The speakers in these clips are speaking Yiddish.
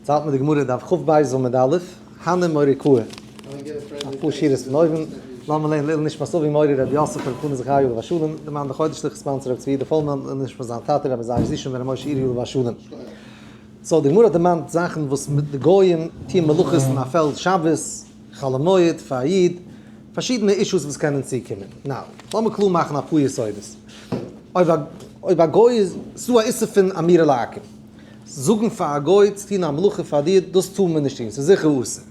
יעצט האלט מען די גמרא דף כ"ב עמוד א', הני מוריקאי, אפאר שורות פון אויבן, לאמיר לערנען לעילוי נשמת אבי מורי רבי יוסף רבי חנא זכריה עליו השלום, די מאן דחודש סליחות sponsor רבי צבי יהודה פולמאן, לעילוי נשמת זיין טאטע רבי זייער זישע בן רבי משה אירי עליו השלום. so די גמרא האט דערמאנט זאכן וואס די גויים טוען מלאכות אין א פעלד שבת, חול המועד, פאר א איד, פארשידענע אישוס וואס קענען צוקומען. now, לאמיר קלאר מאכן אפאר יסודות. אויב א גוי איז, ס'דא א איסור פון אמירה לעכו"ם. זאגן פאר א גוי צו טון א מלאכה פאר דיר, דאס טאר מען נישט טון, ס'איז זיכער אסור.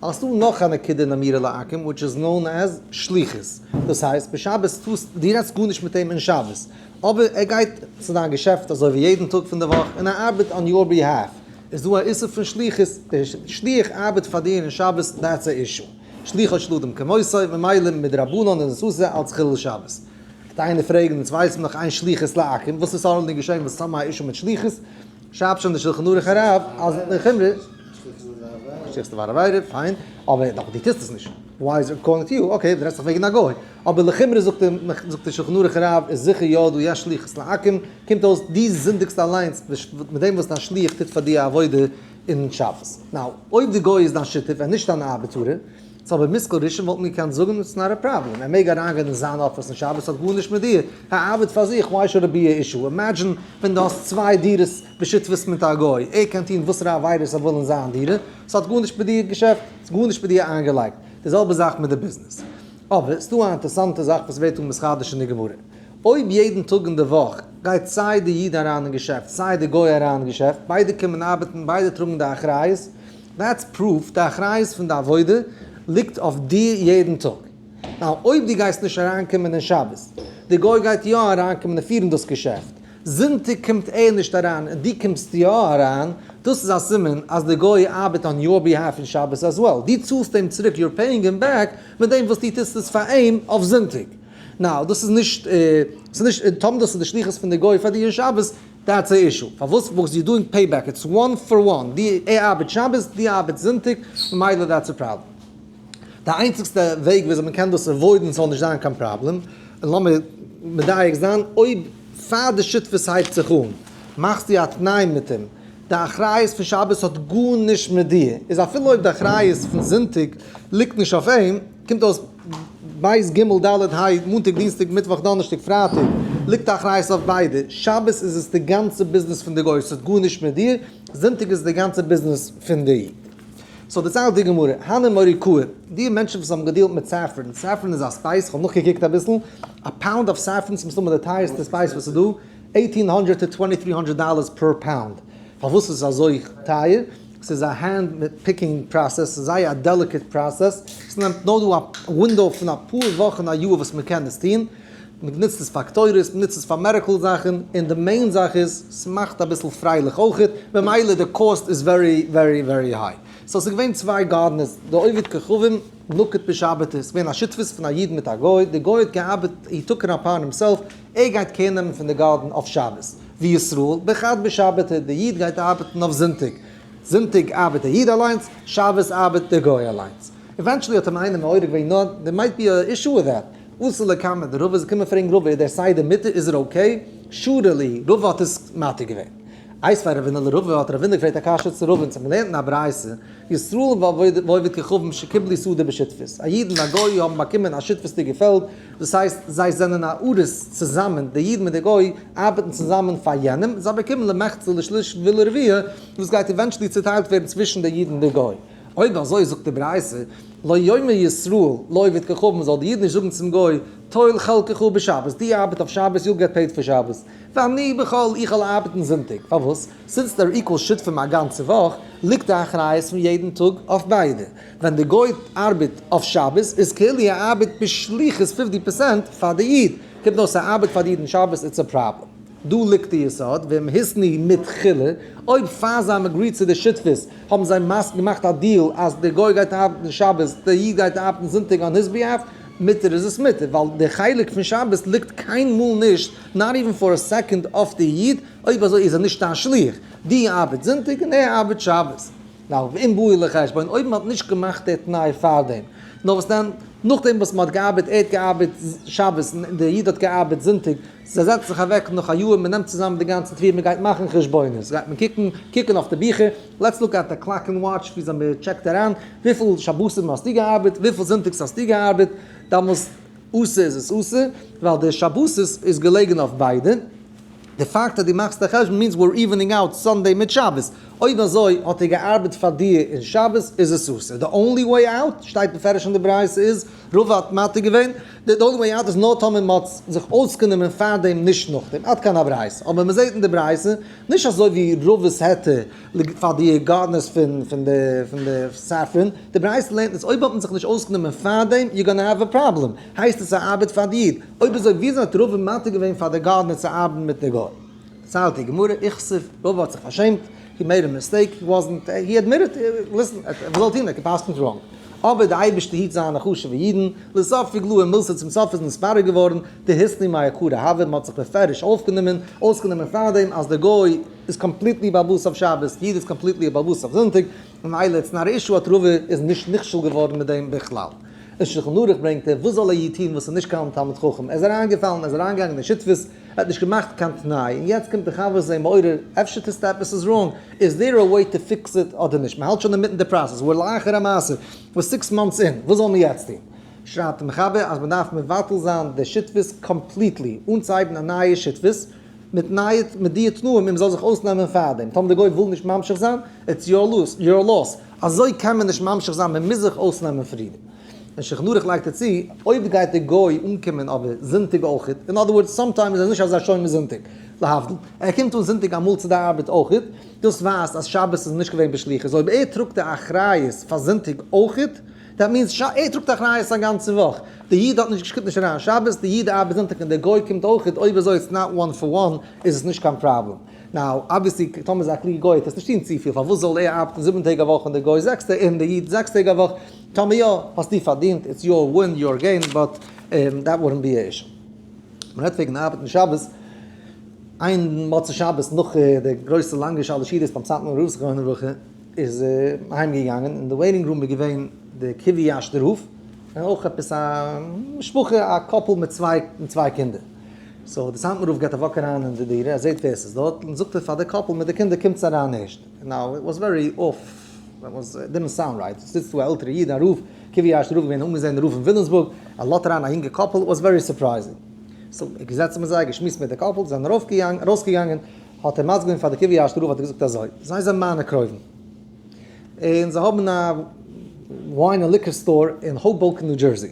אבער ס'דא נאך א נקודה אין אמירה לעכו"ם which is known as שליחות. דאס הייסט, בשבת טוסט, דו רעדסט גארנישט מיט אים אין שבת, אבער ער גייט צו דיין געשעפט אזוי ווי יעדן טאג פון די וואך און ער ארבעט on your behalf, איז דא א איסור פון שליחות, דער שליח ארבעט פאר דיר אין שבת, that's א issue. שליחו של אדם כמותו, ממילא מדרבנן איז עס אסור אלץ חילול שבת. וועט איינער פרעגן, אונז ווייסן נאך איין שליחות לעכו"ם, וואס איז suddenly געשען וואס האבן א issue מיט שליחות? שרייבט שוין די שלחן ערוך הרב אז לחומרא שליחות לדבר עבירה, פיין, אבער דאך דו טוסט עס נישט, why is according to you, okay, דו רעדסט דאך וועגן א גוי, אבער לחומרא זאגט זאגט די שלחן ערוך הרב איז זיכער יא דא יא שליחות לעכו"ם, קומט אויס דו זינדיגסט אליינס מיט דעם וואס דיין שליח טוט פאר דיר א עבודה אין שבת. now, אויב די גוי איז דיין שותף און נישט דיין ארבעטארער, so אבער מושכל ראשון וואלט מען געקענט זאגן it's not a problem, ער מעג אריינגיין אין זיין אפיס אין שבת האט גארנישט מיט דיר, ער ארבעט פאר זיך, why should it be a issue, imagine ווען דו האסט צוויי דירות בשותפות מיט א גוי, ער קען טון וואסערע עבירות ער וויל אין זיין דירה, ס'האט גארנישט מיט דיר געשעפט, ס'איז גארנישט מיט דיר איינגעלייגט, די זעלבע זאך מיט די ביזנעס. אבער ס'דא א אינטערסאנטע זאך וואס ווערט דא מתחדש אין די גמרא, אויב יעדן טאג אין די וואך גייט סיי די איד אריין אין געשעפט סיי די גוי אריין אין געשעפט, ביידע קומען ארבעטן, ביידע טראגן די אחריות, that's proof, די אחריות פון די עבודה ליגט אויף דיר יעדן טאג. now אויב דו גייסט נישט אריינקומען אין שבת, די גוי גייט יא אריינקומען און פירן דאס געשעפט, זונטאג קומט ער נישט אריין און דו קומסט יא אריין, דאס איז א סימן אז די גוי ארבעט on your behalf אין שבת as well, דו צאלסט אים צוריק, you're paying him back, מיט דעם וואס דו טוסט עס פאר אים אויף זונטאג. now דאס איז נישט, ס'איז נישט, טאמער דאס איז די שליחות פון די גוי פאר דיר אין שבת, that's a issue. פארוואס? because you doing pay back, it's one for one, די ער ארבעט שבת, די ארבעט זונטאג, ממילא that's a problem. די איינציגסטע וועג וויאזוי מען קען דאס avoid ן ס'זאל נישט זיין קיין פראבלעם, און לאמיר מדייק זיין, אויב פאר די שותפות הייבט זיך אן, מאכסטו א תנאי מיט אים, די אחריות פון שבת האט גארנישט מיט דיר, איז אפילו אויב די אחריות פון זונטאג ליגט נישט אויף אים, קומט אויס ב' ג' ד' ה', מאנטאג דינסטאג מיטוואך דאנערשטאג פרייטאג, ליגט די אחריות אויף ביידע, שבת איז עס די גאנצע ביזנעס פון די גוי, ס'האט גארנישט מיט דיר, זונטאג איז עס די גאנצע ביזנעס פון די איד. so דערציילט די גמרא, הני מוריקאי, די מענטשן וואס האבן געדילט מיט saffron, saffron איז א spice, כ'האב נאכגעקוקט אביסל, א pound of saffron איז מסתמא די טייערסטע spice וואס איז דא, eighteen hundred to twenty three hundred dollars per pound. פארוואס איז עס אזוי טייער? ס'איז א hand picking process, ס'איז זייער א delicate process, ס'נעמט נאר דא א window פון אפאר וואכן א יאר וואס מ'קען עס טון, מ'נוצט עס פאר קטורת, מ'נוצט עס פאר medical זאכן, און די main זאך איז ס'מאכט אביסל פרייליך אויכעט, ממילא די cost איז very very very high. so ס'איז געווען צוויי gardeners, די עובד כוכבים נקט בשבתא, ס'איז געווען א שותפות פון א איד מיט א גוי, די גוי האט געארבעט, he took it upon himself, ער גייט care נעמען פון די גארדן אויף שבת, וישראל בחד בשבתא, די איד גייט ארבעטן אויף זונטאג, זונטאג ארבעט דער איד אליינס, שבת ארבעט דער גוי אליינס. eventually האט אים איינער מעורר געווען, נא, there might be a issue with that, אתו לקמיה דרבא איז געקומען פרעגן רבא איז דער סדר מותר, איז ער okay? שרא להו, רבא האט עס מתיר געווען. איתיביה רבינא לרבא האט רבינא געפרעגט א קשיא צו רבא, אונז האבן געלערנט אין א ברייתא, ישראל ועובד כוכבים שקיבלו שדה בשותפות, א איד און א גוי האבן באקומען א שותפות'דיגע פעלד, דאס הייסט זיי זענען א אריס צוזאמען, דער איד מיט דער גוי ארבעטן צוזאמען פאר יענעם, זיי באקומען למחצה לשליש ולרביע, וואס גייט eventually צוטיילט ווערן צווישן דער איד און דער גוי. אויב אזוי זאגט די ברייתא, לא יאמר ישראל לעובד כוכבים, זאל דער איד נישט זאגן צום גוי, טול חלקך בשבת, דו ארבעט אויף שבת, you'll get paid פאר שבת, ואני בחול, איך וועל ארבעטן זונטאג. פארוואס? since they're equal שותפים א גאנצע וואך, ליגט די אחריות פון יעדן טאג אויף ביידע. ווען די גוי ארבעט אויף שבת איז כאילו ער ארבעט בשליחות fifty percent פאר די איד, קומט אויס ער ארבעט פאר די איד אין שבת it's a problem. דא ליגט די יסוד, ואם התנו מתחילה, אויב פאר זיי האבן agreed צו די שותפות האבן זיי געמאכט א deal אז די גוי גייט ארבעטן שבת די איד גייט ארבעטן זונטאג on his behalf, מותר איז עס מותר, ווייל די חלק פון שבת ליגט קיינמאל נישט, not even for a second אויף די איד, אויב אזוי איז ער נישט דיין שליח, דו ארבעט זונטאג און ער ארבעט שבת. now ואם באו לחשבון, אויב מען האט נישט געמאכט די תנאי פארדעם, נאר וואס דען, נאכדעם וואס מען האט געארבעט, ער האט געארבעט שבת און דער איד האט געארבעט זונטאג, זיי זעצן זיך אוועק נאך א יאר, מען נעמט צוזאמען די גאנצע תבואה, מען גייט מאכן חשבונות, גייט מען קוקן, קוקן אויף די ביכער, let's look at the clock and watch, ווי אזוי מען טשעקט אריין, וויפיל שבתים האסטו געארבעט, וויפיל זונטאגס האסטו געארבעט, דאמאלס אסור איז עס אסור, ווייל די שבתות איז געלעגן אויף ביידע. די פאקט אז דו מאכסט א חשבון means we're evening out Sunday מיט שבת. אויב אזוי האט ער געארבעט פאר דיר אין שבת איז עס אסור. די only way out שטייט בפירוש אין די ברייתא איז רבא האט מתיר געווען. די only way out איז נאר טאמער מען האט זיך אויסגענומען פארדעם נישט נאכדעם. עד כאן הברייתא. אבער מען זעט אין די ברייתא נישט אזוי ווי רבא'ס היתר פאר די gardeners פון פון די פון די saffron. די ברייתא לערנט אונז אויב האט מען זיך נישט אויסגענומען פארדעם you gonna have a problem. הייסט עס א ארבעט פאר די איד. אויב אזוי וויאזוי האט רבא מתיר געווען פאר די gardener צו ארבעטן מיט די גוי? דערציילט די גמרא, איכסיף, רבא האט זיך פארשעמט, he made a mistake, he wasn't, he admitted, listen, ער זאל טון, ער געפסקנט wrong. אבער די אייבערשטער היט זיינע חשוב'ע אידן, לסוף איגלאי מילתא צום סוף איז נתברר געווארן, דאיתנהו מעיקרא הוה, מען האט זיך בפירוש אויפגענומען, אויסגענומען פארדעם אז די גוי איז completely בעל הבית אויף שבת, די איד איז completely בעל הבית אויף זונטאג, ממילא it's not issue האט רבא איז נישט נכשל געווארן מיט דעם בכלל. אין שלחן ערוך ברענגט ער, וואס זאל א איד טון וואס איז נישט קיין תלמיד חכם, ער איז אריינגעפאלן, ער איז אריינגעגאנגען אין שותפות, ער האט נישט געמאכט קיין תנאי, און יעצט קומט די חבר זיי מעורר, אפשר טוסטו עפעס איז wrong, is there a way to fix it אדער נישט, מען האלט שוין אינמיטן די process, we're לאחר המעשה, we're six months in, וואס זאל מען יעצט טון? שרייבט די מחבר אז מען דארף מבטל זיין די שותפות completely, אנצוהייבן א נייע שותפות, מיט נייע מיט די תנאים און מען זאל זיך אויסנעמען פארדעם, טאמער די גוי וויל נישט ממשיך זיין, it's your loss, אזוי קען מען נישט ממשיך זיין, מען מוז זיך אויסנעמען פריער. און שולחן ערוך לייגט ער צו, אויב גייט די גוי אנקומען אבער זונטאג אויכעט, in other words sometimes איז ער נישט אזא שומר זונטאג, להבדיל, ער קומט אן זונטאג אמאל צו די ארבעט אויכעט, דאס ווייזט אז שבת איז נישט געווען בשליחות, אויב ער טראגט די אחריות פאר זונטאג אויכעט, that means ער טראגט אחריות א גאנצע וואך, די איד האט נישט קומט נישט אריין שבת, די איד ארבעט זונטאג און די גוי קומט אויכעט, אויב אזוי it's not one for one איז עס נישט קיין פראבלעם. now obviously טאמער איז א קלוגע גוי וועט עס נישט טון צופיל, פארוואס זאל ער ארבעטן 7 טעג א וואך און די גוי זעקס טעג און די איד 6 טעג א וואך, טאמער יא האסטו פארדינט, it's your win your gain, but that wouldn't be a issue. מען רעדט וועגן ארבעטן שבת, איין מוצאי שבת נאך די גרויסע לאנגע שלש סעודות ביים סאטמאר רב זכרונו לברכה איז אהיים געגאנגען, אין די waiting room איז געווען די קיוויאשדער רב, און אויך עפעס א משפחה א couple מיט צוויי מיט צוויי קינדער. so די סאטמאר רב געט א walk אריין אין די דירה, ער זעט ווער ס'איז דארט, און זאגט ער פאר די couple מיט די קינדער קומטס אריין ערשט. now it was very off, it was, it didn't sound right, ס'זיצט דא א עלטערע איד א רב, קיוויאשדער רב געווען א אנגעזעענער רב אין וויליאמסבורג, ער לאזט אריין א יונגע couple, it was very surprising. so ער געזעצן מיט זיי, געשמועסט מיט די couple, זיי זענען ארויסגעגאנגען, האט ער מסביר געווען פאר די קיוויאשדער רב האט ער געזאגט אזוי, זיי זענען מיינע קרובים, און זיי האבן א wine און liquor store אין האובאוקען ניו דזשערסי,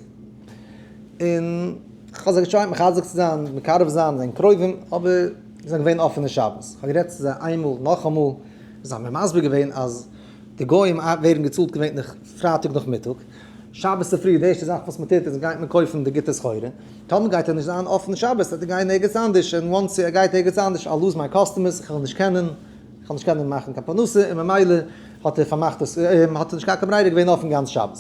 און כ'האב זיי געטרייט מחזק צו זיין, מקרב זיין, זענען קרובים, אבער זיי זענען געווען אפענע שבת, כ'האב גערעדט צו זיי איינמאל נאכאמאל, זיי האבן מיר מסביר געווען אז די גוים ווערן געצאלט געווענליך פרייטאג נאכמיטאג, שבת צופרי די ערשטע זאך וואס מען טוט איז גייט מען קויפן די גוטע סחורה, טאמער גייט ער נישט זיין אפן שבת וועט ער גיין ערגעץ אנדערש, און once ער גייט ערגעץ אנדערש I'll lose my customers, איך וועל נישט קענען, איך וועל נישט קענען מאכן קיין פרנסה, און ממילא האט ער פארמאכט דאס, האט ער נישט געהאט קיין ברירה געווען אפן גאנץ שבת.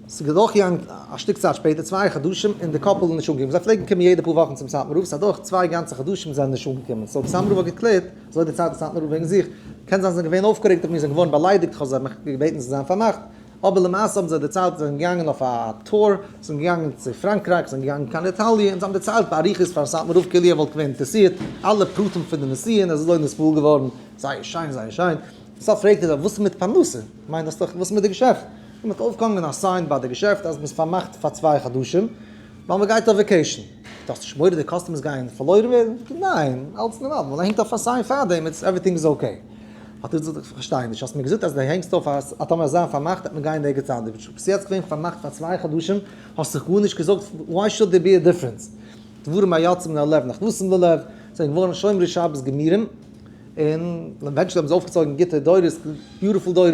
ס'איז אדורכגעגאנגען א שטיק צייט שפעטער, 2 חדשים, און די couple איז נישט אנגעקומען. זיי פלעגן קומען יעדע פאר וואכן צום סאטמאר רב, ס'איז אדורך צוויי גאנצע חדשים זיי זענען נישט אנגעקומען. so די סאטמאר רב האט געקלערט, אזוי דערציילט די סאטמאר רב וועגן זיך, קען זיין זיי זענען געווען אויפגערעגט אויף מיר, זיי זענען געווארן באליידיגט, כ'האב זיי מיך געבעטן צו זיין פארמאכט, אבער למעשה האבן זיי דערציילט, זיי זענען געגאנגען אויף א tour, זיי זענען געגאנגען צו פראנקרייך, זיי זענען געגאנגען קיין איטאליע, און זיי האבן דערציילט באריכות פארן סאטמאר רב כאילו ער וואלט געווען אינטערעסירט, אלע פרטים פון די נסיעה, און ער איז אזוי נתפעל געווארן, זייער שיין, זייער שיין. סוף פרעגט ער זיי, וואס איז מיט פרנסה? כ'מיין דאס דאך, וואס איז מיט די געשעפט? און מ'האט אויפגעהאנגען א sign ביי די געשעפט אז מ'איז פארמאכט פאר 2 חדשים, ווייל מ'גייט אויף vacation. דו האסט נישט מורא די customers גייען פארלוירן ווערן? זאגט ער, ניין, אלץ נארמאל, ווייל מ'הענגט אויף א sign פארדעם, it's everything is okay. האט ער געזאגט, איך פארשטיי נישט, האסט מיר געזאגט אז דו הענגסט אויף אז טאמער זיין פארמאכט וועט מען גיין ערגעץ אנדערש, ביסט יעצט געווען פארמאכט פאר 2 חדשים, האסט זיך גארנישט געזאגט, why should there be a difference? דברים היוצאים מן הלב נכנסים ללב, זענען געווארן שומרי שבת גמורים, און eventually האבן זיי אויפגעצויגן גוטע דורות, beautiful דורות,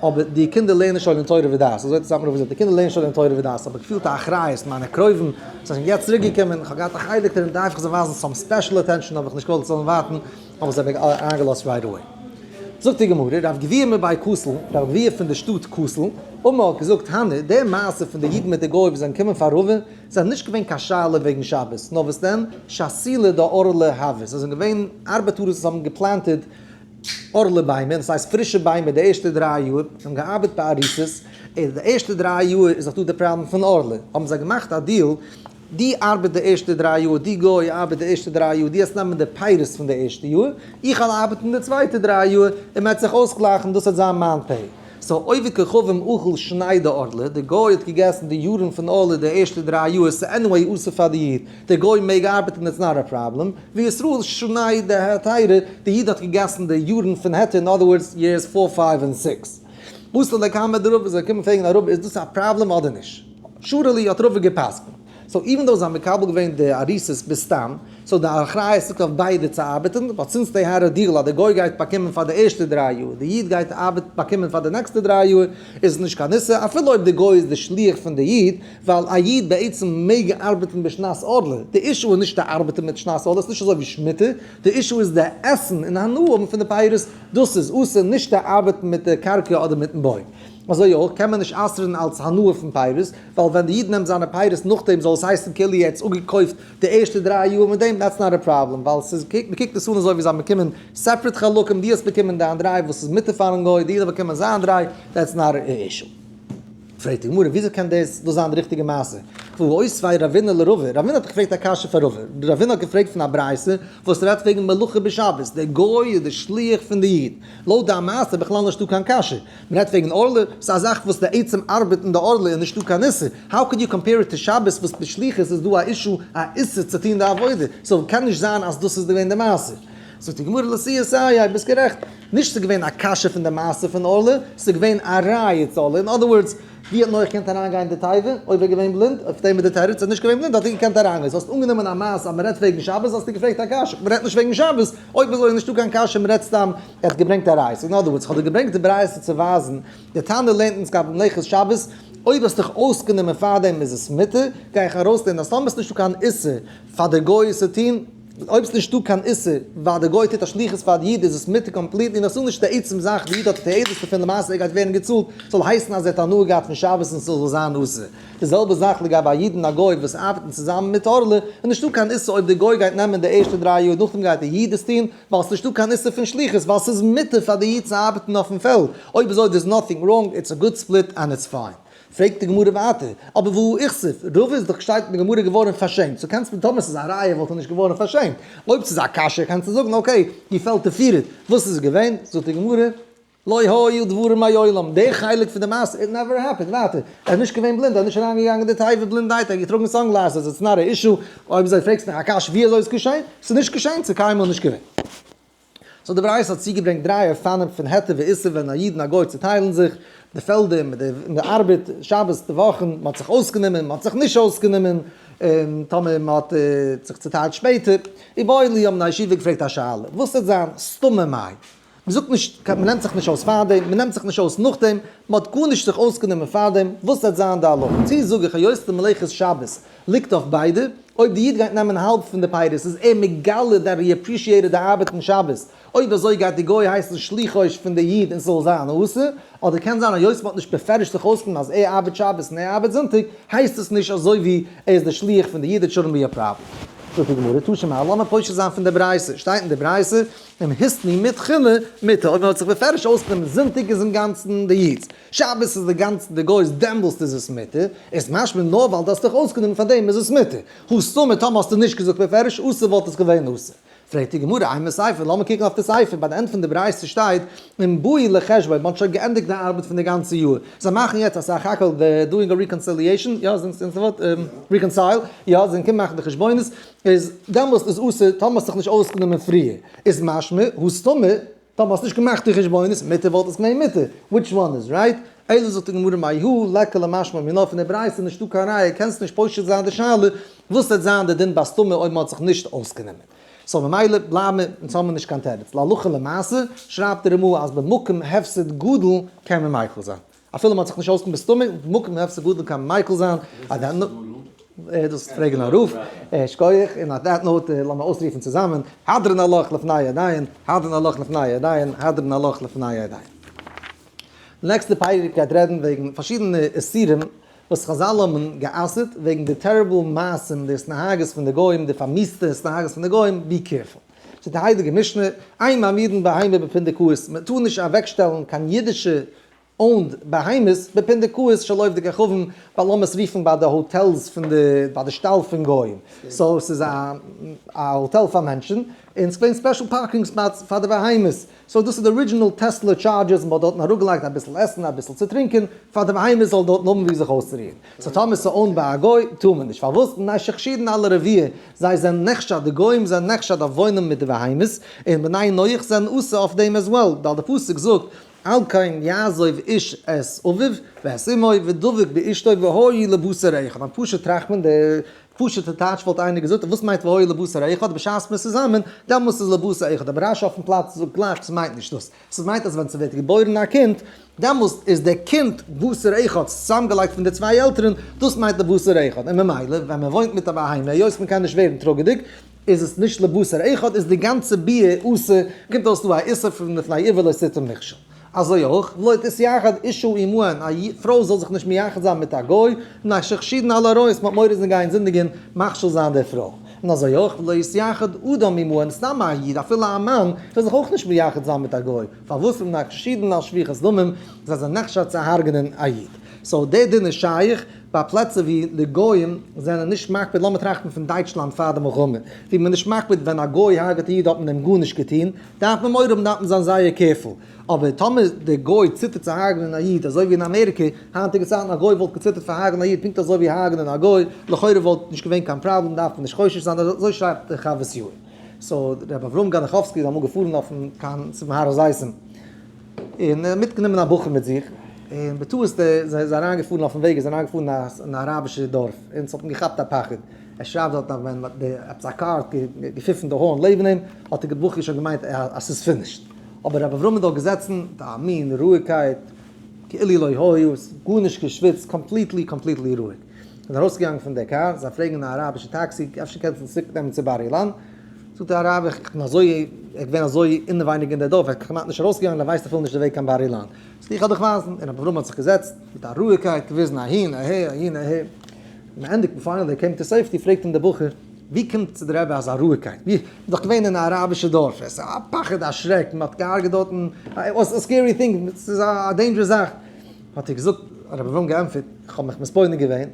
אבער די קינדער לערנען שוין אין תורה ודעת, אזוי האט עס סאטמאר רב געזאגט, די קינדער לערנען שוין אין תורה ודעת, האב איך געפילט א אחריות, מיינע קרובים זענען יעצט צוריק געקומען, איך האב געהאט א חלק דערין, דארף איך זיי ווייזן some special attention, האב איך נישט געוואלט זיי זאלן ווארטן, האב איך זיי אריינגעלאזט right away. זאגט די גמרא, רב גביהא מבי כותל, רב גביהא פון די שטאט כותל, אמר האט געזאגט, הני, די מעשה פון די אידן מיט די גוי וואס זענען געקומען פאר רבא, ס'איז נישט געווען קיין שאלה וועגן שבת, נאר וואס דען, שתילי דערלה הוו, זיי זענען געווען ארבעטארעס וואס האבן געפלענטעד ערלה ביימער, דאס הייסט פרישע ביימער די ערשטע דריי יאר, זיי האבן געארבעט באריסות, און די ערשטע דריי יאר איז דאך דא די פראבלעם פון ערלה, האבן זיי געמאכט א deal, דו ארבעט די ערשטע דריי יאר, דו גוי ארבעט די ערשטע דריי יאר, דו וועסט נעמען די פירות פון די ערשטע יאר, איך וועל ארבעטן די צווייטע דריי יאר, און מען וועט זיך אויסגלייכן, דאס וועט זיין מיין pay. So עובד כוכבים אכל שני דערלה, די גוי האט געגעסן די יארן פון ערלה די ערשטע דריי יאר, ס'איז anyway אסור פאר די איד, די גוי מעג ארבעטן it's not a problem, וישראל שני דהיתרא, די איד האט געגעסן די יארן פון היתר, in other words years four five און סיקס. אתו לקמיה דרבא זיי קומען פרעגן א רבי איז דאס א פראבלעם אדער נישט? שרא להו האט רבא גע'פסק'נט. So even though זיי האבן מקבל געווען די אריסות בסתם, so די אחריות ליגט אויף ביידע צו ארבעטן, but since they had a deal אז די גוי גייט באקומען פאר די ערשטע דריי יאר, די איד גייט ארבעט באקומען פאר די נעקסטע דריי יאר, איז עס נישט קיין איסור, אפילו אויב די גוי איז די שליח פון די איד, ווייל א איד בעצם מעג ארבעטן בשנת ערלה, די issue איז נישט די ארבעטן מיט שנת ערלה, עס איז נישט אזוי ווי שמיטה, די issue איז די עסן און הנאה האבן פון די פירות, דאס איז אסור, נישט די ארבעטן מיט די קרקע אדער מיטן בוים. אזוי אויך קען מען נישט אסר'ן אלס הנאה פון פירות, ווייל ווען די איד נעמט זיינע פירות נאכדעם זאל עס הייסן כאילו ער האט עס אפגעקויפט די ערשטע דריי יאר מיט דעם, that's not a problem, ווייל ס'איז מ'קוקט עס אן אזוי ווי זיי האבן באקומען separate חלקים, דו האסט באקומען דיין דריי וואס איז מותר פארן גוי, די איד האט באקומען זיין דריי, that's not a issue. פרעגט די גמרא, וויאזוי קען דאס דאס זיין די ריכטיגע מעשה? והא איתיביה רבינא לרבא, רבינא האט געפרעגט א קשיא פאר רבא, רבינא האט געפרעגט פון א ברייתא וואס רעדט וועגן מלאכה בשבת, דער גוי איז דער שליח פון די איד, לויט דיין מעשה איז בכלל נישטא קיין קשיא, מען רעדט וועגן ערלה, ס'איז א זאך וואס די עצם ארבעט אין די ערלה איז נישטא קיין איסור, how could you compare it to שבת וואס בשליחות איז דא א issue א איסור צו טון די עבודה, so קען נישט זיין אז דאס איז געווען די מעשה. זאגט די גמרא לאתויי סייעא, ביסט גערעכט, נישט ס'איז געווען א קשיא פון די מעשה פון ערלה, ס'איז געווען א ראיה צו ערלה, in other words, ווי האט נח געקענט אריינגיין אין די תיבה אויב ער איז געווען בלינד? אויף דעם איז די תירוץ, ער איז נישט געווען בלינד האט ער געקענט אריינגיין, so האסט אנגענומען א מעשה אז מ'רעדט וועגן שבת האסטו געפרעגט א קשיא, מ'רעדט נישט וועגן שבת, אויב אזוי איז נישטא קיין קשיא מ'רעדט סתם, ער האט געברענגט א ראיה, in other words, כ'האב דיר געברענגט די ברייתא צו ווייזן, די תנא לערנט אונז גבי מלאכת שבת, אויב האסט דיך אויסגענומען פארדעם איז עס מותר, גיי איך ארויסלערנען אז טאמער איז נישטא קיין איסור פאר די גוי עס צו טון, אויב ס'נישט דא קיין איסור ווייל די גוי טוט א שליחות פאר די איד איז עס מותר completely און עס איז נישט די עצם זאך די איד האט תועלת דערפון למעשה ער גייט ווערן געצאלט זאל הייסן אז ער האט הנאה געהאט פון שבת און ס'זאל זיין אסור. די זעלבע זאך לגבי א איד און א גוי וואס ארבעטן צוזאמען מיט ערלה איז נישטא קיין איסור אויב די גוי גייט נעמען די ערשטע דריי יאר נאכדעם גייט די איד עס טון ווייל ס'נישטא קיין איסור פון שליחות ווייל ס'איז מותר פאר די איד צו ארבעטן אויפן פעלד אויב אזוי there's nothing wrong it's a good split and it's fine. פרעגט די גמרא ווייטער, אבער והא איכסיף, רבא איז דאך שטייט אין די גמרא געווארן פארשעמט, so קענסט מיר טאמער ס'איז א ראיה וואלט ער נישט געווארן פארשעמט, אויב ס'איז א קשיא קענסטו זאגן okay, he felt defeated, וואס איז געווען? זאגט די גמרא, לא היו דברים מעולם, די חלק פון די מעשה, it never happened, ווייטער, ער איז נישט געווען בלינד, ער איז נישט אריינגעגאנגען אין די תיבה בלינדערהייט, ער האט געטראגן sunglasses, it's not a issue, אויב אזוי פרעגסט מיך א קשיא ווי אזוי איז געשען, ס'איז נישט געשען, ס'איז קיינמאל נישט געווען. so די ברייתא האט צוגעברענגט דריי אופנים פון היתר ואיסור ווען א איד און א גוי צוטיילן זיך די פעלדער מיט די ארבעט שבת די וואכן, מען האט זיך אויסגענומען, מען האט זיך נישט אויסגענומען, און טאמער מען האט זיך צוטיילט שפעטער. איבעיא להו האבן די ישיבה געפרעגט א שאלה, וואס וועט זיין סתמא מאי? מען זאגט נישט, מען נעמט זיך נישט אויס פארדעם, מען נעמט זיך נישט אויס נאכדעם, מען האט גארנישט זיך אויסגענומען פארדעם, וואס וועט זיין די הלכה? צי זאג איך היות די מלאכת שבת ליגט אויף ביידע, אויב די איד גייט נעמען האלב פון די פירות איז ער מגלה that he appreciated די ארבעט אין שבת, אויב אזוי גייט די גוי הייסן שליחו פון די איד און ס'זאל זיין אסור, אדער קען זיין היות מ'האט נישט בפירוש זיך אויסגענומען אז ער ארבעט שבת און ער ארבעט זונטאג, הייסט עס נישט אזוי ווי ער איז די שליח פון די איד, it shouldn't be a problem. זאגט די גמרא, תא שמע, לאמיר פושט זיין פון די ברייתא, שטייט אין די ברייתא, אם התנו מתחילה מותר, אויב מ'האט זיך בפירוש אויסגענומען זונטאג איז אינגאנצן די איד'ס, שבת איז די גאנצע די גוי'ס דעמאלסט איז עס מותר, איז משמע נאר ווייל דו האסט דיך אויסגענומען פאר דעם איז עס מותר, הא סתמא טאמער האסטו נישט געזאגט בפירוש אסור וואלט עס געווען אסור. פרעגט די גמרא, אימא סיפא, לאמיר קוקן אויף די סיפא, ביי די end פון די ברייתא שטייט, אם באו לחשבון, מען האט שוין געענדיגט די ארבעט פון די גאנצע יאר, זיי מאכן יעצט א סך הכל, they doing a reconciliation, יא, reconcile, יא, זיי קומען מאכן די חשבונות, איז דעמאלסט איז אסור טאמער האסט דיך נישט אויסגענומען פריער, איז משמע, הא סתמא, טאמער האסט נישט געמאכט די חשבונות, מותר וואלט עס געווען מותר, which one is right? אלא זאגט די גמרא מאי האי ליכא למשמע מינה פון די ברייתא נישטא קיין ראיה קענסט נישט פושט זיין די שאלה וואס וועט זיין די דין ביי סתמא אויב מען האט זיך נישט אויסגענומען so ממילא בלייבן מיר אונז האבן נישט קיין תירוץ להלכה למעשה שרייבט די רמ"א אז במקום הפסד גדול קען מען מיקל זיין אפילו מען האט זיך נישט אויסגענומען בסתמא במקום הפסד גדול קען מען מיקל זיין דאס פרעגן א רב, שכוח, און on that note לאמיר אויסרופן צוזאמען, הדרן עלך לפני עדיין, הדרן עלך לפני עדיין, הדרן עלך לפני עדיין. נעקסטע פרק גייט רעדן וועגן פארשידענע איסורים וואס חז"ל האבן גע'אסר'ט וועגן די terrible מעשים, די התנהגות פון די גוים, די פארמיסטע התנהגות פון די גוים, be careful. זאגט די הייליגע משנה, אין מעמידין בהמה בפונדקאות, מען טאר נישט אוועקשטעלן קיין אידישע owned בהמות בפונדקאות של עובדי כוכבים, ווייל לאמיר עס רופן ביי די hotels פון די, ביי די שטאל פון גוים, so ס'איז א האטעל פאר מענטשן, און ס'געווען special parking spots פאר די בהמות, so דאס איז די original Tesla chargers, מ'האט דארטן אראפגעלייגט אביסל עסן אביסל צו טרינקען, פאר די בהמות זאל דארטן האבן וואו זיך אויסצורוען. so טאמער ס'איז owned ביי א גוי טאר מען נישט, פארוואס? מפני שחשודין על הרבייה, זיי זענען נחשד, די גוים זענען נחשד אויף וואוינען מיט די בהמות, און בני נח זענען אסור אויף דעם as well, ווייל די פסוק זאגט על כן יעזוב איש את אביו ואת אמו ודבק באשתו והיו לבשר אחד, און פשוט טראכט מען די פשוט'ע טייטש וואלט איינער געזאגט וואס מיינט והיו לבשר אחד בשעת מ'איז צוזאמען דעמאלס איז לבשר אחד, אבער רשי אויפן פלאץ זאגט גלייך ס'מיינט נישט דאס, ס'מיינט אז ווען ס'ווערט געבוירן א קינד דעמאלס איז דער קינד בשר אחד צוזאמגעלייגט פון די צוויי עלטערן, דאס מיינט לבשר אחד, און ממילא ווען מ'וואוינט מיט א בהמה היות מ'קען נישט ווערן טראגעדיג איז עס נישט לבשר אחד איז די גאנצע ביאה אסור, קומט אויס דא א איסור פון לפני עור לא תתן מכשול. אזוי אויך, ולא תתייחד אשה עמהן, א פרוי זאל זיך נישט מייחד זיין מיט א גוי, מפני שחשודין על העריות, מ'האט מורא זיי גייען זינדיגען, מכשיל זיין די פרוי. און אזוי אויך, ולא יתייחד אדם עמהן, סתם א איד, אפילו א מאן, זאל זיך אויך נישט מייחד זיין מיט א גוי, פארוואס? מפני שחשודין על שפיכות דמים, זיי זענען נחשד צו הרג'נען א איד. so דער דין איז שייך ביי פלעצער ווי די גוים זענען נישט מקפיד, לאמיר טראכטן פון דייטשלאנד פאר די מלחמה, ווי מען איז נישט מקפיד ווען א גוי הרג'ט א איד האט מען אים גארנישט געטון, דארף מען מורא האבן דארף מען זיין זייער careful, אבער טאמער די גוי ציטערט צו הרג'נען א איד אזוי ווי אין אמעריקע היינטיגע צייטן א גוי וואלט געציטערט פאר הרג'נען א איד פונקט אזוי ווי הרג'נען א גוי, לכאורה וואלט נישט געווען קיין פראבלעם דארף מען נישט חושש זיין אזוי שרייבט דער חוות יאיר. so ר' אברהם גאניכאווסקי איז אמאל געפארן אויפן קיין צום הר הזיתים. און מיטגענומען א בחור מיט זיך, און בטעות די זיי איז אריינגעפארן אויפן וועג איז אריינגעפארן אין א אראבישע דארף, און ס'האט אים געכאפט א פחד, ער שרייבט דארט אז ווען די עפעס א קאר האט געפיפן די horn לעבן אים, האט די בחור שוין געמיינט אז ס'איז finished, אבער רבי אברהם איז דארט געזעצן מיט א מין רואיגקייט, כאילו לא היה, גארנישט געשוויצט, completely completely רואיג, איז ארויסגעגאנגען פון די קאר, זיי פרעגן א אראבישע טעקסי, אפשר קענסטו אונז צוריק נעמען צו בר אילן? זאגט דער אראבער, איך בין אזוי, ער איז געווען אזוי אינעווייניג אין דער דארף, ער איז כמעט נישט ארויסגעגאנגען, ער ווייסט אפילו נישט די וועג קיין בר אילן. זאגט איך וועל דיך ווייזן, און רבי אברהם האט זיך געזעצט מיט א רואיגקייט, געוויזן אהין, אהער, אהין, אהער. און ענדיגט מען finally came to safety, פרעגט אים דער בחור, ווי קומט צו דער רבי אזא רואיגקייט? ווי, מ'איז דאך געווען אין א אראבישע דארף, עס איז א פחד, א שרעק, מען האט געהארגעט דארטן, it was a scary thing, ס'איז א dangerous זאך. האט ער געזאגט, רבי אברהם געענטפערט, איך האב מיך מתבונן געווען,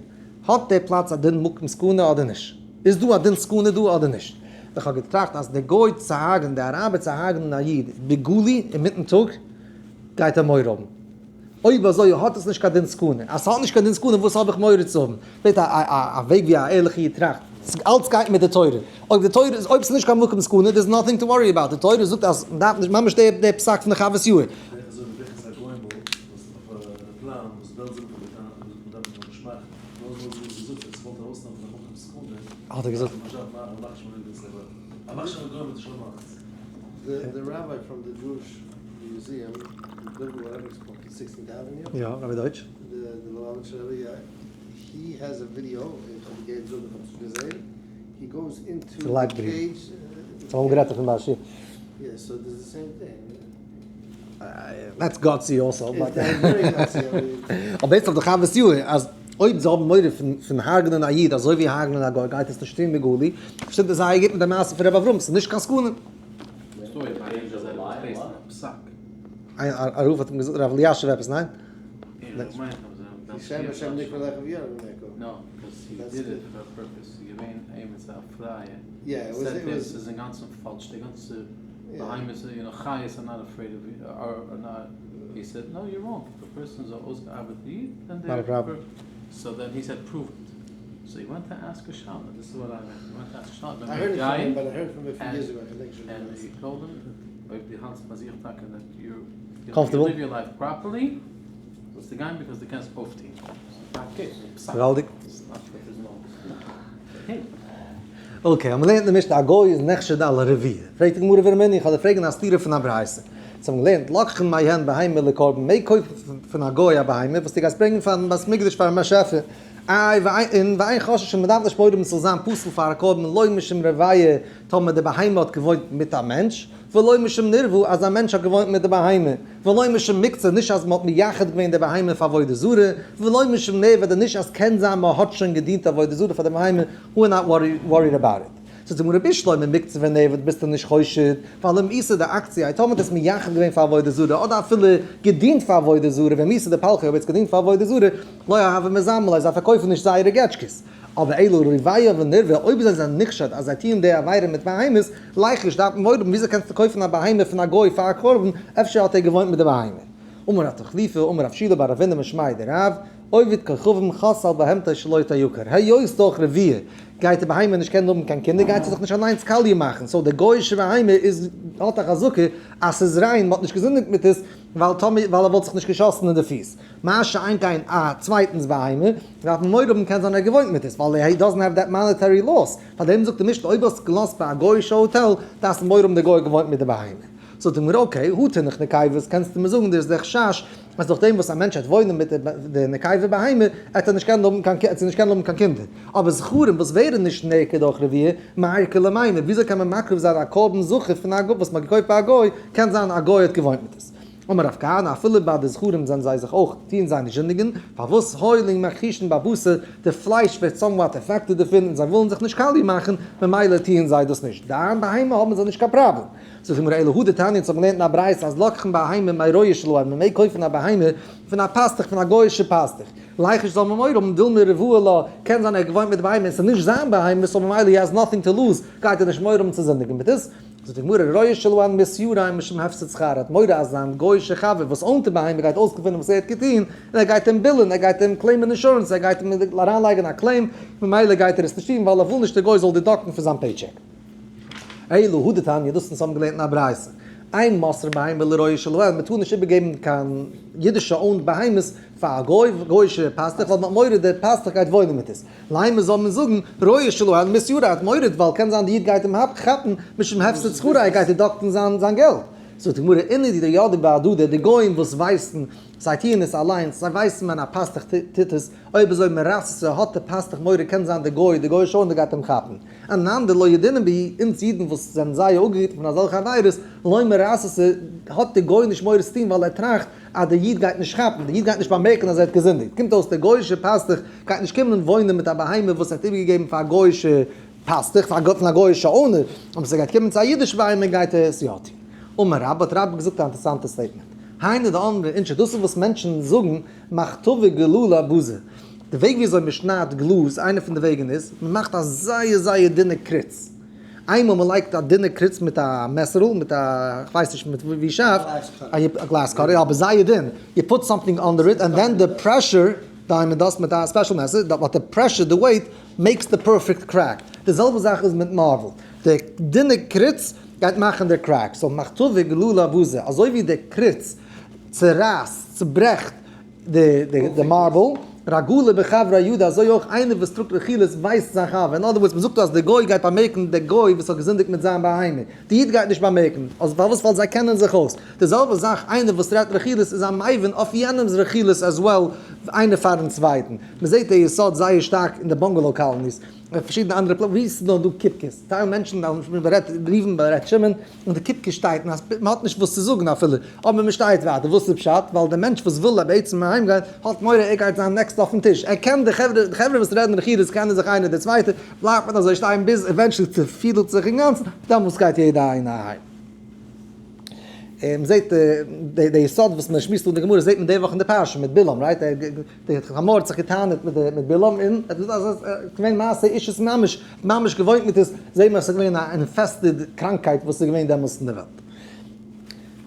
האט דער פלאץ א דין מקום סכנה אדער נישט? איז דא א דין סכנה דא אדער נישט? איך האב געטראכט אז די גוי צו הרג'נען, די אראבער צו הרג'נען א איד בגלוי אינמיטן טאג, גייט ער מורא האבן. אויב אזוי האט עס נישט קיין דין סכנה. אז ס'האט נישט קיין דין סכנה וואס האב איך מורא צו האבן? זעט א א וועג ווי א ערליכע איד טראכט. אלץ גייט מיט די תורה. אויב די תורה איז, אויב ס'איז נישט קיין מקום סכנה, there's nothing to worry about. די תורה זאגט אז מ'דארף נישט, ממש די פסק פון די חוות יאיר. האט ער געזאגט. יא, רבי דויטש. לייב גרין. זיי האבן גערעדט אויפן בעל שיר. That's gutsy also, but אבער יעצט אויף די חוות יאיר אז אויב זיי האבן מורא פון הרג'נען א איד אזוי ווי הרג'נען א גוי גייט עס נישט טון בגלוי, שטימט עס זייער גוט מיט די מעשה פון ר' אברהם, ס'איז נישט קיין סכנה. א רב האט אים געזאגט, רב אלישיב עפעס, ניין? בהמות you know חיות are not afraid of are not he said no you're wrong if a person איז א אויסגעארבעטע איד then they are so then he said prove it so he went to ask a שאלה this is what I meant he went to ask a שאלה and he told him אויב דו האלטסט ביי זיך טאקע that you live your life properly זאלסטו גיין because דו קענסט אויפטון געוואלדיג. okay, אז מ'לערנט אין משנה א גוי איז נחשד על הרבייה. פרעגט די גמרא ורמינהי, איך וועל דיר פרעגן א סתירה פון א ברייתא. אונז האבן געלערנט, לוקחין מהן בהמה לקרבן, מעג קויפן פון א גוי א בהמה וואס דו גייסט ברענגען פארן בית מקדש פארן באשעפער. איי, ואין ואין חוששין, מ'דארף נישט מורא האבן ס'זאל זיין פסול פאר א קרבן, לא משום רבייה, טאמער די בהמה האט געוואוינט מיט א מענטש, ולא משום נרבעה אז א מענטש האט געוואוינט מיט די בהמה, ולא משום מוקצה נישט אז מ'האט מייחד געווען די בהמה פאר עבודה זרה, ולא משום נעבד און נישט אז קען זיין מ'האט שוין געדינט עבודה זרה פאר די בהמה, we're not worried about it. זאגט די גמרא בשלמא מוקצה ונאבד ביסטו נישט חושד, ווייל למיתה דאקציה טאמער האט עס מייחד געווען פאר עבודה זרה אדער אפילו געדינט פאר עבודה זרה ומיתה דפלחיה אויב האט עס געדינט פאר עבודה זרה לא הוה מזמן ליה זיי פארקויפן נישט זייערע געטשקעס. אבער אלא רביה ונרביה אויב זיי זענען נחשד אז זיי טוען די עבירה מיט בהמות, ליחוש דארף מען מורא האבן וויאזוי קענסטו קויפן א בהמה פון א גוי פאר א קרבן אפשר האט ער געוואוינט מיט די בהמה. אמר רב תחליפא אמר רב שילא בר רבינא משמיה דרב, עובד כוכבים חס על בהמתו שלא תעקר, היות דורך רבייה גייט די בהמה נישט קענען האבן קיין קינדער גייט זי זיך נישט אליינס קאליע מאכן, so די גוי'אישע בהמה איז האט א חזקה אז ס'איז ריין מ'האט נישט געזינדיגט מיט עס ווייל טאמער ווייל ער וואלט זיך נישט געשאסן אין די פיס, מה שאין כן א צווייטנס בהמה דארף מען מורא האבן קען זיין ער האט געוואוינט מיט עס ווייל he doesn't have that monetary loss, פארדעם זאגט די משנה אויב האסט געלאזט ביי א גוי'אישע האטעל דארפסטו מורא האבן די גוי האט געוואוינט מיט די בהמה. זאגט די גמרא okay, הא תינח נקבות, קענסטו מיר זאגן דאס איז דער חשש אז דורך דעם וואס א מענטש וועט וואוינען מיט די נקבה בהמה עט ער נישט קענען האבן קיין עט זי נישט קענען האבן קיין קינדער, אבער זכרים וואס ווערן נישט נעקר דורך רבייה, מאי איכא למימר, וויאזוי קען מען מקריב זיין א קרבן זכר פון א גוי וואס מען האט געקויפט ביי א גוי, קען זיין א גוי האט געוואוינט מיט עס. אמר רב כהנא אפילו ביי די זכרים זענען זיי זיך אויך טוען זיי נישט זינדיגן, פארוואס הואיל ומכחישין בבשר, די פלייש ווערט somewhat affected דערפון און זיי ווילן זיך נישט קאליע מאכן, ממילא טוען זיי דאס נישט, דיין בהמה האבן זיי נישט קיין פראבלעם. זאגט די גמרא אלא הא דתניא אונז האבן געלערנט אין א ברייתא אז לוקחין בהמה מרועה שלהם מען מעג קויפן א בהמה פון א פאסטוך פון א גוי'אישע פאסטוך ליחוש זאל מען מורא האבן דילמא רבעה לה קען זיין ער האט געוואוינט מיט די בהמה און ס'איז נישט זיין בהמה so ממילא he has nothing to lose גייט ער נישט מורא האבן צו זינדיגן מיט עס. זאגט די גמרא רועה שלהם מתיירא משום הפסד שכר ער האט מורא אז זיין גוי'אישע חבר וואס own ט די בהמה גייט אויסגעפינען וואס ער האט געטון און ער גייט אים בילען ער גייט אים claim ען אינשורענס ער גייט אים אריינלייגן א claim ממילא גייט ער עס נישט טון ווייל ער וויל נישט די גוי זאל deduct ן פון זיין paycheck. אלא הא דתניא, דאס אונז האבן געלערנט אין א ברייתא, אין מוסרין בהמה לרועה שלהם, מען טאר נישט איבערגעבן קיין אידישע owned בהמות פאר א גוי, גוי'אישע פאסטוך, ווייל מען האט מורא דער פאסטוך גייט וואוינען מיט עס. לימא זאל מען זאגן, רועה שלהם מתיירא האט מורא ווייל קען זיין די איד גייט אים כאפן משום הפסד שכרו, ער גייט deduct ן זיין געלט. זאגט די גמרא, אינהו דידעי בהדדי, די גוים וואס ווייסן, זיי טוען עס אליינס, זיי ווייסן ווען א פאסטוך טוט עס, אויב אזוי מרססי האט דער פאסטוך מורא קען זיין די גוי, די גוי'אישע owner גייט אים כאפן. אנן דלא ידעינן בהו, אונז אידן וואס זענען זייער אפגעהיטן פון אזעלכע עבירות, לא מרססי, האט דער גוי נישט מורא צו טון ווייל ער טראכט אז דער איד גייט נישט כאפן, דער איד גייט נישט באמערקן אז ער האט געזינדיגט. קומט אויס דער גוי'אישער פאסטוך גייט נישט קומען וואוינען מיט א בהמה וואס ער האט איבערגעגעבן פאר א גוי'אישע פאסטוך, פון א גוי'אישע owner, אבער ס'גייט קומען צו א אידישע בהמה גייט ער עס יא טון. אמר רבה, האט רבה געזאגט א אינטערעסאנטע statement. היינו דאמרי אינשי, דאס איז וואס מענטשן זאגן, מחטבא גללא בזא. די וועג ווי אזוי מען שניידט גלאז, איינע פון די וועגן איז, מען מאכט א זייער זייער דינע קריץ. איינמאל מען לייגט א דינע קריץ מיט א מעסערל, מיט א, כ'ווייס נישט מיט ווי שארף, א glass cutter, יא אבער זייער דין, you put something under it and then the pressure, diamond dust מיט א special מעסער, but the pressure, the weight, makes the perfect crack. די זעלבע זאך איז מיט marble. די דינע קריץ גייט מאכן די crack. so מחטבא גללא בזא, אזוי ווי די קריץ צורייסט, צוברעכט, די marble, רגלא בחבריה ידע, אזוי אויך איינער וואס טראגט רכילות ווייסט זיין חבר, אין other words מען זאגט אז די גוי גייט באמערקן די גוי וואס האט געזינדיגט מיט זיין בהמה, די איד גייט נישט באמערקן, אז פארוואס ווייל זיי קענען זיך אויס, די זעלבע זאך איינער וואס רעדט רכילות איז א מבין אויף יענעמס רכילות as well איינער פארן צווייטן, מען זעט די יסוד זייער שטארק אין די bungalow colonies, און פארשידענע אנדערע פלעצער ווי עס איז נאר דא קיפקעס, טייל מענטשן מען רעדט ראובן בארעדט שמעון, און די קיפקע שטייט און מען האט נישט וואס צו זאגן אפילו, אבער מען שטייט ווייטער, וואס איז פשט? ווייל דער מענטש וואס וויל בעצם אהיים גיין האט מורא ער גייט זיין next אויפן טיש, ער קען די חברה, די חברה וואס רעדן רכילות קענען זיך איינער די צווייטע, בלייבט מען אזוי שטיין ביז eventually צופידלט זיך אינגאנצן, דעמאלטס גייט יעדער איינער אהיים. און מען זעט די יסוד וואס מען שמועסט אן די גמרא זעט מען די וואך אין די פרשה מיט בלעם, right? די חמור האט זיך געטענה'ט מיט מיט בלעם און ער האט געזאגט אז עס איז געווען מעשה אישות ממש, ממש געוואוינט מיט עס, זעהט מען אז עס איז געווען א infested קראנקייט וואס איז געווען דעמאלס אין די וועלט.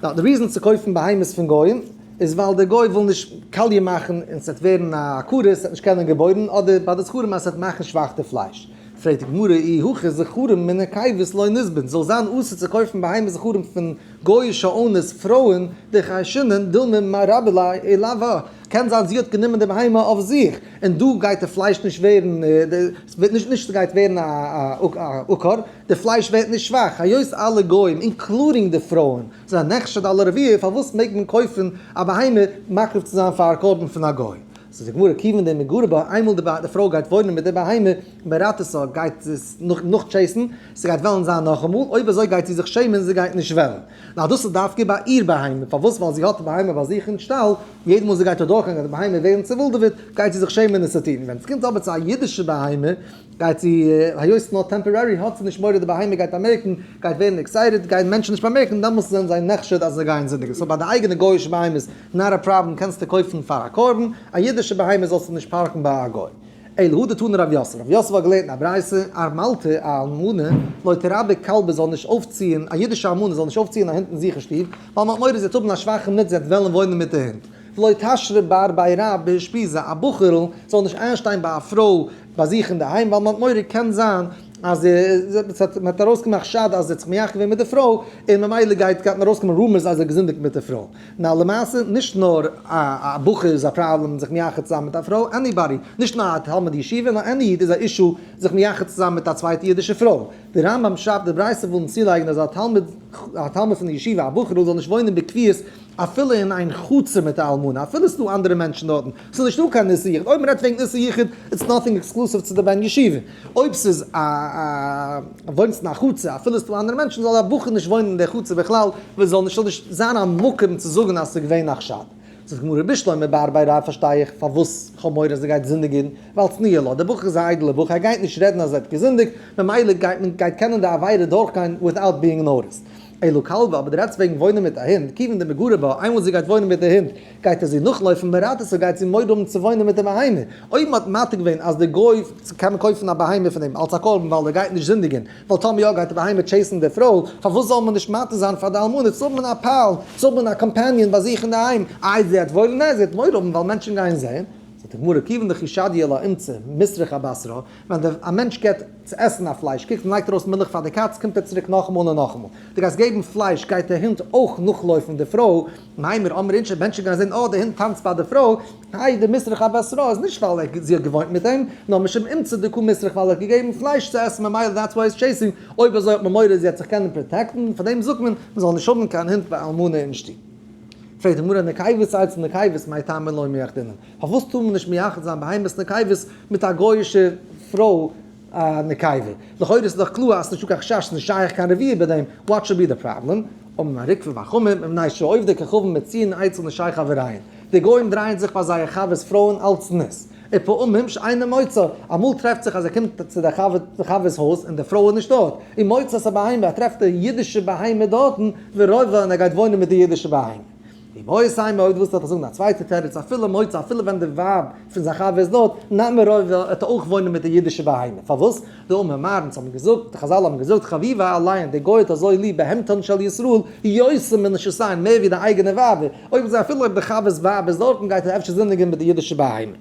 Now די reason צו קויפן בהמות פון גוים איז ווייל דער גוי וויל נישט קאליע מאכן און ס'וועט ווערן א עקרה, ס'וועט נישט קענען געבוירן, אדער ביי די זכרים אז ס'וועט מאכן שוואך די פלייש. פרעגט די גמרא אי הכי זכרים מנקבות לא ניזבין, זאל זיין אסור צו קויפן בהמות זכרים פון גוי'אישע owners פרויען דחיישינן דילמא מרבי ליה עילוה, קען זיין זי האט גענומען די בהמה אויף זיך, און דא גייט די פלייש נישט ווערן, נישט נישט ס'גייט ווערן א עקר, די פלייש ווערט נישט שוואך, היות אלע גוים including די פרויען זענען נחשד על הרבייה, פארוואס מעג מען קויפן א בהמה מקריב צו זיין פאר א קרבן פון א גוי? זאגט די גמרא, כיוון דמגרה בה, איינמאל די פרוי גייט וואוינען מיט די בהמה, מרתתה, גייט זי עס נאך chase ן, זי גייט וועלן זיין נאכאמאל, אויב אזוי גייט זי זיך שעמען, זי גייט נישט וועלן. נאר דאס איז דווקא ביי איר בהמה, פארוואס? ווייל זי האט די בהמה ביי זיך אין שטאל, יעדע מאל זי גייט אדורכגיין גייט די בהמה ווערן צעווילדעוועט, גייט זי זיך שעמען עס צו טון. ווען עס קומט אבער צו א אידישע בהמה, גייט זי, היות ס'איז נאר temporary, האט זי נישט מורא די בהמה גייט באמערקן, גייט ווערן excited, גייען מענטשן נישט באמערקן, דעמאלס זענען זיי נחשד אז זיי גייען זינדיגן. so ביי די אייגענע גוי'אישע בהמות, not a problem, קענסטו קויפן פאר א קרבן, א אידישע בהמה זאלסטו נישט פארקן ביי א גוי. אלא הא דתני רב יוסף, רב יוסף האט געלערנט אין א ברייתא, ארמלתא, א אלמנה, לא תרבה כלבא זאל נישט אויפציען, א אידישע אלמנה זאל נישט אויפציען א הונט אין זיך אין שטוב, ווייל מ'האט מורא זי וועט האבן א שוואכע מינוט זי וועט וועלן וואוינען מיט די הונט. ולא תשרי בר בי רב באושפיזא, א בחור'ל זאל נישט איינשטיין ביי א פרוי ביי זיך אינדערהיים, ווייל מ'האט מורא קען זיין אז מען האט ארויסגעמאכט חשד אז ער האט זיך מייחד געווען מיט די פרוי, און ממילא גייט גייט ארויסקומען rumors אז ער האט געזינדיגט מיט די פרוי. נאר למעשה, נישט נאר א בחור איז א פראבלעם זיך מייחד צו זיין מיט א פרוי, anybody, נישט נאר א תלמיד ישיבה, נאר any איד איז א issue זיך מייחד צו זיין מיט א צווייטע אידישע פרוי. די רמב ם שרייבט די ברייתא ווילן צולייגן אז א תלמיד א תלמיד פון די ישיבה, א בחור'ל זאל נישט וואוינען בקביעות אפילו אין איין חצר מיט א אלמנה, אפילו ס'דא אנדערע מענטשן דארטן, ס'איז נישטא קיין איסור יחוד, אויב מ'רעדט וועגן איסור יחוד, it's nothing exclusive צו די בן ישיבה, אויב ס'איז א וואוינסט אין א חצר, אפילו ס'דא אנדערע מענטשן, זאל א בחור נישט וואוינען אין די חצר בכלל, וואס זאל נישט זאל נישט זיין א מקום צו זאגן אז ס'איז געווען א חשד. זאגט די גמרא בשלמא בר בי רב פארשטיי איך פארוואס כ'האב מורא אז ער גייט זינדיגען, ווייל צניע ליה, דער בחור איז א איידעלער בחור, ער גייט נישט רעדן אז ער האט געזינדיגט, ממילא גייט מען גייט קענען די עבירה דורכגיין without being noticed. אלא כלבא, אבער דו רעדסט וועגן וואוינען מיט א הונט, כיוון דמגרה בה, איינמאל זי גייט וואוינען מיט די הונט, גייט ער זי נאכלויפן, מרתתה גייט זי מורא האבן צו וואוינען מיט די בהמה. אויב מען האט מתיר געווען אז די גוי קען מען קויפן א בהמה פון אים אלס א קרבן ווייל ער גייט נישט זינדיגען, ווייל טאמער יא גייט די בהמה chase ן די פרוי, פארוואס זאל מען נישט מתיר זיין פאר די אלמנה צו האבן א pal, צו האבן א companion ביי זיך אינדערהיים, איי זי וועט וואוילן? ניין זי וועט מורא האבן ווייל מענטשן גייען זען. זאגט די גמרא, כיוון דכי שדיא לה אומצא מיסרך אבתרה, ווען די א מענטש געבט צו עסן א פלייש קוק און לייגט ארויס מילך פאר די קאץ קומט ער צוריק נאכאמאל און נאכאמאל. דו גייסט געבן פלייש גייט די הונט אויך נאכלויפן די פרוי, מימר אמרי אינשי מענטשן גייען זען אה די הונט טאנצט ביי די פרוי, האי דמיסרך אבתרה איז נישט ווייל ער זי האט געוואוינט מיט אים, נאר משום אומצא דקא מיסרך ווייל ער האט געגעבן פלייש צו עסן ממילא that's why he's chasing, אויב אזוי האט מען מורא זי וועט זיך קענען protect ן, פאר דעם זאגט מען מען זאל נישט האבן קיין הונט ביי אלמנה אין שטוב. פרעגט די גמרא נקבות אצל נקבות מאי טעמא לא מייחדינן? פארוואס טאר מען נישט מייחד זיין בהמות נקבות מיט א גוי'אישע פרוי א נקבה? לכאורה איז דאך קלאר אז ס'נישטא קיין חשש, ס'נישט שייך קיין רביעה ביי דעם, what should be the problem? אמר מר עוקבא בר חמא, מפני שעובדי כוכבים מצויין אצל נשי חבריהן, די גוים דרייען זיך ביי זייער חבר'ס פרויען אלץ זנות, ופעמים שאינו מוצא, אמאל טרעפט זיך אז ער קומט צו די חבר'ס הויז און די פרוי איז נישט דארט, ומוצא את הבהמה, ער טרעפט די אידישע בהמה דארטן, ורובע און ער גייט וואוינען מיט די אידישע בהמה. ואיבעית אימא אויב דו ווילסט וועל איך זאגן א צווייטע תירוץ אפילו מוצא אפילו ווען די ווייב פון זיין חבר איז דארט, נמי רובע וועט ער אויך וואוינען מיט די אידישע בהמה. פארוואס? דאמר מר אונז האבן געזאגט, די חזל האבן געזאגט, חביבה עליהן, די גוי האט אזוי ליב בהמתן של ישראל, יותר מנשותיהן, מער ווי די אייגענע ווייבער, אויב אזוי אפילו אויב די חבר'ס ווייב איז דארטן גייט ער אפשר זינדיגען מיט די אידישע בהמה.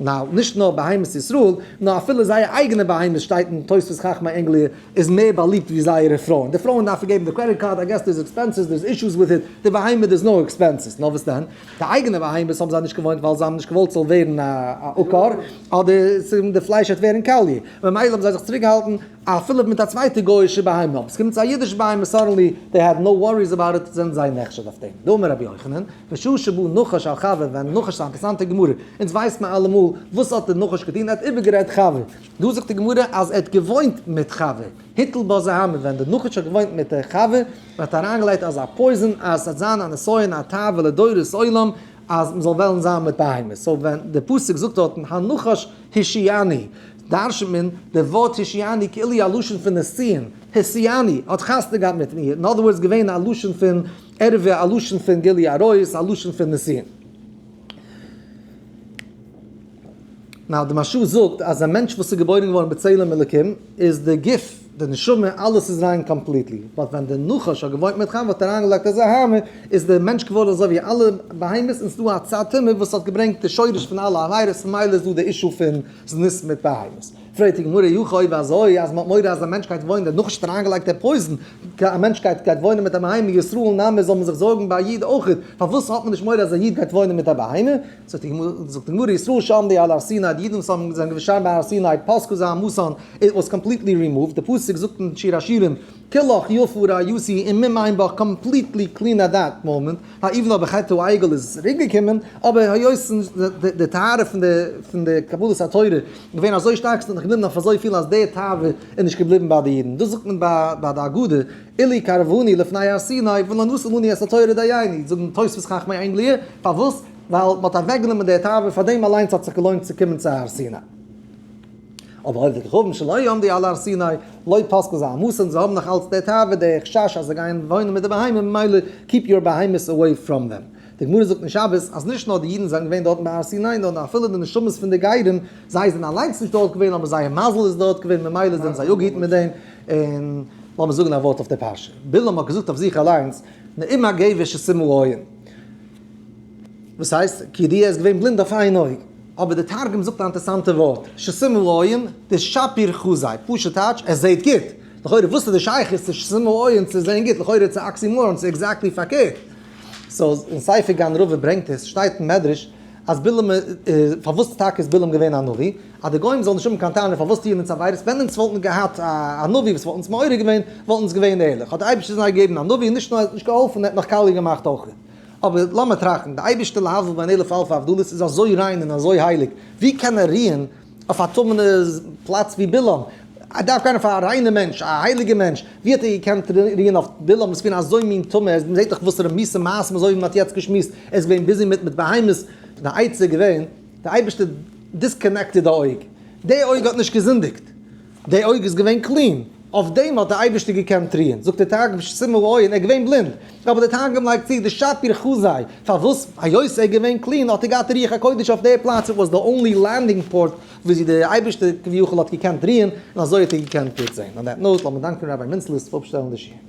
now, נישט נאר בהמות ישראל, נאר אפילו זייער אייגענע בהמות שטייט אין תוספות חכמי אנגליה איז מער באליבט ווי זייערע פרויען. די פרויען דארפן געבן די credit card, I guess there's expenses, there's issues with it, די בהמה there's no expenses. נאר וואס דען? די אייגענע בהמות האבן זיי נישט געוואוינט ווייל זיי האבן נישט געוואלט ס'זאל ווערן א עקר, אדער די פלייש וועט ווערן קאליע. ממילא האבן זיי זיך צוריקגעהאלטן אפילו מיט א צווייטע גוי'אישע בהמה. אבער ס'קומט צו א אידישע בהמה suddenly they had no worries about it, זענען זיי נחשד אויף דעם. דאמר רבי יוחנן, בשעה שבא נחש על חוה, ווען נחש איז א אינטערעסאנטע גמרא, אונז ווייסט מען אלעמאל וואס האט דער נחש געטון, ער האט איבערגערעדט חוה. דא זאגט די גמרא אז ער האט געוואוינט מיט חוה, הטיל בה זוהמא, ווען דער נחש האט געוואוינט מיט דער חוה, האט ער אריינגעלייגט אזא poison אז עס וועט זיין א נסיון א תאווה לדורות עולם אז מען זאל וועלן זיין מיט בהמות. so ווען דער פסוק זאגט דארטן הנחש הרשיעני, דרש'נט מען די ווארט הרשיעני כאילו א לשון פון נישואין, הרשיעני, האט חתונה געהאט מיט מיר, in other words געווען א לשון פון ערווה, א לשון פון גילוי עריות, א לשון פון נישואין. now די מהרש"א זאגט אז א מענטש וואס איז געבוירן געווארן בצלם אלקים איז די גוף, די נשמה, אלעס איז ריין completely, but ווען די נחש האט געוואוינט מיט חוה האט אריינגעלייגט אזא זוהמא איז די מענטש געווארן אזוי ווי אלע בהמות און ס'דא א צד טומאה וואס האט געברענגט די שורש פון אלע עבירות ממילא איז דא די issue פון זנות מיט בהמות. פרעגט די גמרא אי הכי אויב אזוי אז מ'האט מורא אז א מענטש גייט וואוינען דער נחש האט אריינגעלייגט דער poison א מענטש גייט גייט וואוינען מיט א בהמה ישראל נמי זאל מען זיך זארגן ביי א איד אויכעט פארוואס האט מען נישט מורא אז א איד גייט וואוינען מיט א בהמה? זאגט די גמרא ישראל שעמדו על הר סיני די אידן וואס האבן זענען געשטאנען ביי הר סיני פסקה זוהמתן it was completely removed די פסוק זאגט אין שיר השירים כלך יפה רעיתי ומום אין בך completely clean at that moment even אויב חטא העגל איז צוריק געקומען, אבער היות די טהרה פון די פון די קבלת התורה איז געווען אזוי שטארק ס'האט נאך געבליבן אויף אזויפיל אז די תאווה איז נישט געבליבן ביי די אידן, דאס זאגט מען ביי די הגדה, אילו קרבנו לפני הר סיני ולא נתן לנו את התורה דיינו, זאגן תוספות חכמי אנגליה, פארוואס? ווייל מ'האט אוועקגענומען די תאווה, פאר דעם אליינס האט זיך געלוינט צו קומען צו הר סיני. אבער עובדי כוכבים שלא עמדו על הר סיני לא פסקה זוהמתן, זיי האבן נאך אלץ די תאווה, די חשש אז זיי גייען וואוינען מיט די בהמה, ממילא keep your בהמות away from them. די גמרא זאגט אין שבת אז נישט נאר די אידן זענען געווען דארטן ביי הר סיני, נאר אפילו די נשמות פון די גרים, זיי זענען אליינס נישט דארט געווען אבער זייער מזל איז דארט געווען ממילא זענען זיי אפגעהיטן מיט דעם, און לאמיר זאגן א ווארט אויף די פרשה. בלעם האט געזאגט אויף זיך אליינס, נאום הגבר שתום העין. וואס הייסט? כי ער איז געווען בלינד אויף איין אויג. אבער די תרגום זאגט א אינטערסאנטע ווארט, שתום העין דשפיר חזי, פשוט טייטש, ער זעהט גוט. לכאורה וואס איז די שייכות צו שתום העין צו זעהן גוט, לכאורה איז א oxymoron, ס'איז exactly פארקערט. so אין ספר גן רבה ברענגט עס, שטייט אין מדרש, אז בלעם איז, פארוואס טאקע איז בלעם געווען א נביא? אז די גוים זאלן נישט האבן קיין טענה פארוואס טוען אונז עבירות, ווען אונז וואלטן געהאט א נביא וואס וואלט אונז מעורר געווען, וואלט אונז געווען ערליך. האט די אייבערשטער זיי געגעבן א נביא, נישט נאר ער האט נישט געהאלפן, ער האט נאך קאליע געמאכט אויך. אבער לאמיר טראכטן, די אייבערשטער להבדיל בין אלף אלפי הבדלות איז אזוי ריין און אזוי הייליג, ווי קען ער רוען אויף א טמא'נע פלאץ ווי בלעם? ער דארף גיין אויף א ריינע מענטש, א הייליגע מענטש, ווי האט ער געקענט רוען אויף בלעם וואס איז געווען אזוי מין טמא, מען זעט דאך וואסערע מיסע מעשים אזוי ווי מען האט יעצט געשמועסט, ער איז געווען busy מיט מיט בהמות, די עצה איז געווען, די אייבערשטער disconnected די אויג, די אויג האט נישט געזינדיגט, די אויג איז געווען clean, אויף דעם האט דער אייבערשטער געקענט רוען, זאגט דער תרגום שתום העין, ער איז געווען בלינד, אבער דער תרגום לייגט צו דשפיר חזי, פארוואס היות ער איז געווען clean האט ער געהאט רוח הקודש אויף די פלאץ, it was the only landing port וואו דער אייבערשטער כביכול האט געקענט רוען, און אזוי האט ער געקענט גוט זען. On that note, לאמיר דאנקען Rabbi מינצלעס פאר אפשטעלן די שיעור.